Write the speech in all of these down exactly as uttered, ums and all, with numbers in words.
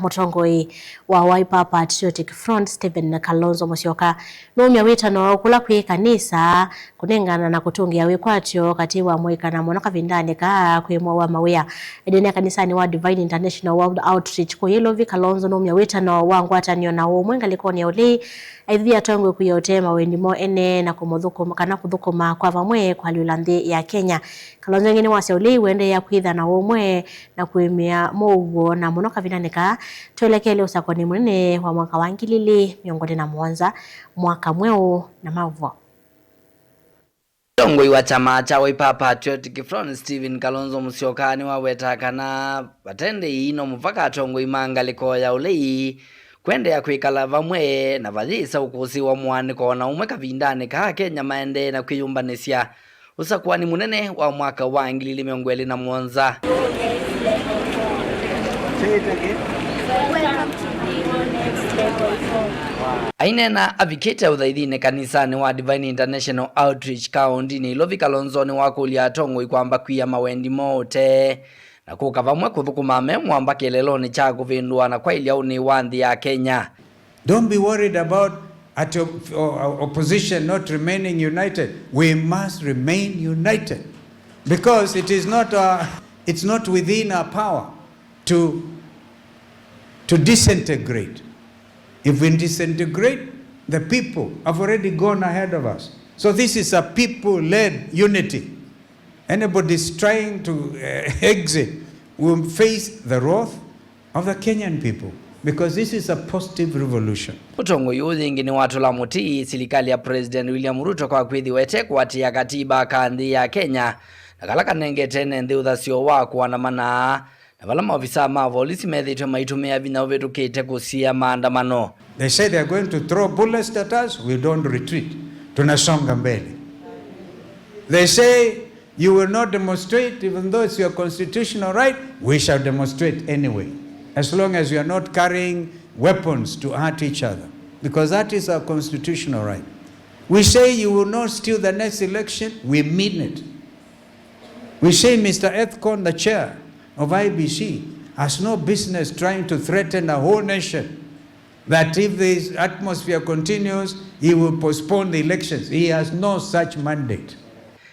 Mũtongoi wa Wiper Patriotic Front, Stephen Kalonzo Musyoka, nũmya wĩtano kũla kwĩ kanisa kũnengana na kũtũngĩa wĩkwatyo katĩ wa mũika na mũno kavindanĩ kaa kwĩ mwaũ wa mawĩa. Ĩndĩ ne kanisanĩ wa Divine International World Outreach kũũ Ilovi, Kalonzo nũmya wĩtano wa ngwatanĩo na ũmwe ngalĩkonĩ ya ũlei, aithuthya atongoi kwĩa ũtee mawendi moo ene na kũmũthũkũma, kana kũthũkũma kwa vamwe kũalyũla nthĩ ya Kenya. Kalonzo ĩngĩ nĩwasya ũlei ũendeea kwĩtha na ũmwe na kũĩmĩa mũuo, na mũno kavindanĩ kaa twelekele ũsakonĩ mũnene wa mwaka wa ngili ilĩ mĩongo ĩlĩ na mũonza, mwaka mweũ na maũvoo. Mũtongoi wa kyama kya Wiper Patriotic Front, Stephen Kalonzo Musyoka, nĩwawetaa kana vate ndĩi no mũvaka atongoi ma ngalĩko ya ũlei kũendeea kwĩkala vamwe na vayĩsa ũkũsĩĩwa mũaanĩko o na ũmwe kavindanĩ kaa Akenya maendee na kwĩyũmbanĩsya ũsakũani mũnene wa mwaka wa ngili ilĩ mĩongo ĩlĩ na mũonza. Aineena avikĩte ũthaithinĩ kanisanĩ wa Divine International Outreach kaũndĩnĩ Ilovi, Kalonzo nĩwakũlya atongoi kwamba kwia mawendi moo ũtee na kũka vamwe kũthũkũma me mwamba kĩeleelonĩ kya kũvĩndũa na kwaĩlya ũnĩ wa nthĩ ya Kenya. Don't be worried about at your, o-, o-, opposition not remaining united. We must remain united because it is not, uh, it's not within our power to, to disintegrate. If we disintegrate, the people have already gone ahead of us. So this is a people-led unity. Anybody is trying to, uh, exit will face the wrath of the Kenyan people, because this is a positive revolution. Ũtongoi ũyũ yĩngĩ nĩwatũla mũtĩ silikalĩ ya President William Ruto kwa kwĩthĩwa ĩtekũatĩĩa katiba ka nthĩ ya Kenya, na kala kanengete ene nthĩ ũthasyo wa kũandamana, na vala maovisaa ma volisi methĩĩtwe maitũmĩa vinya ũvĩtũkĩte kũsiĩĩa maandamano. They say they are going to throw bullets at us, we don't retreat. Tunasonga mbele. They say you will not demonstrate, even though it's your constitutional right, we shall demonstrate anyway, as long as you are not carrying weapons to hurt each other, because that is our constitutional right. We say you will not steal the next election, we mean it. We say Mister Ethcon, the chair of I E B C, has no business trying to threaten a whole nation that if this atmosphere continues, he will postpone the elections. He has no such mandate.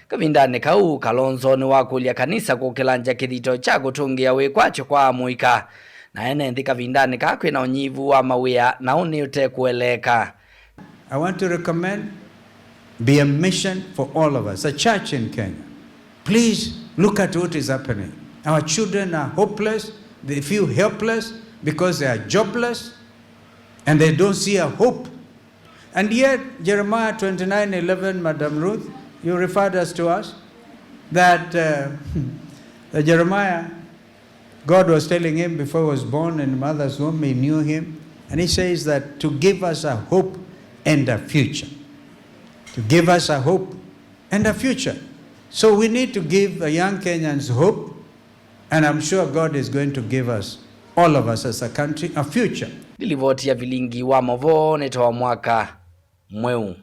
Kavindanĩ kau, Kalonzo nĩwakũlya kanisa kũkĩlangya kĩthito kya kũtũngĩa wĩkwatyo kwa amũika na ene nthĩ kavindanĩ kaa kwĩna ũnyivu wa mawĩa na ũnĩ ũtekũeleeka. I want to recommend, be a mission for all of us, a church in Kenya. Please look at what is happening. Our children are hopeless, they feel helpless because they are jobless and they don't see a hope. And yet, Jeremiah twenty-nine eleven, Madam Ruth, you referred us to us, that, uh, that Jeremiah, God was telling him before he was born in mother's womb, he knew him. And he says that to give us a hope and a future. To give us a hope and a future. So we need to give the young Kenyans hope, and I'm sure God is going to give us, all of us as a country, a future. Nĩ livoti ya vilingi wa mavoo nĩ ta wa mwaka mweũ.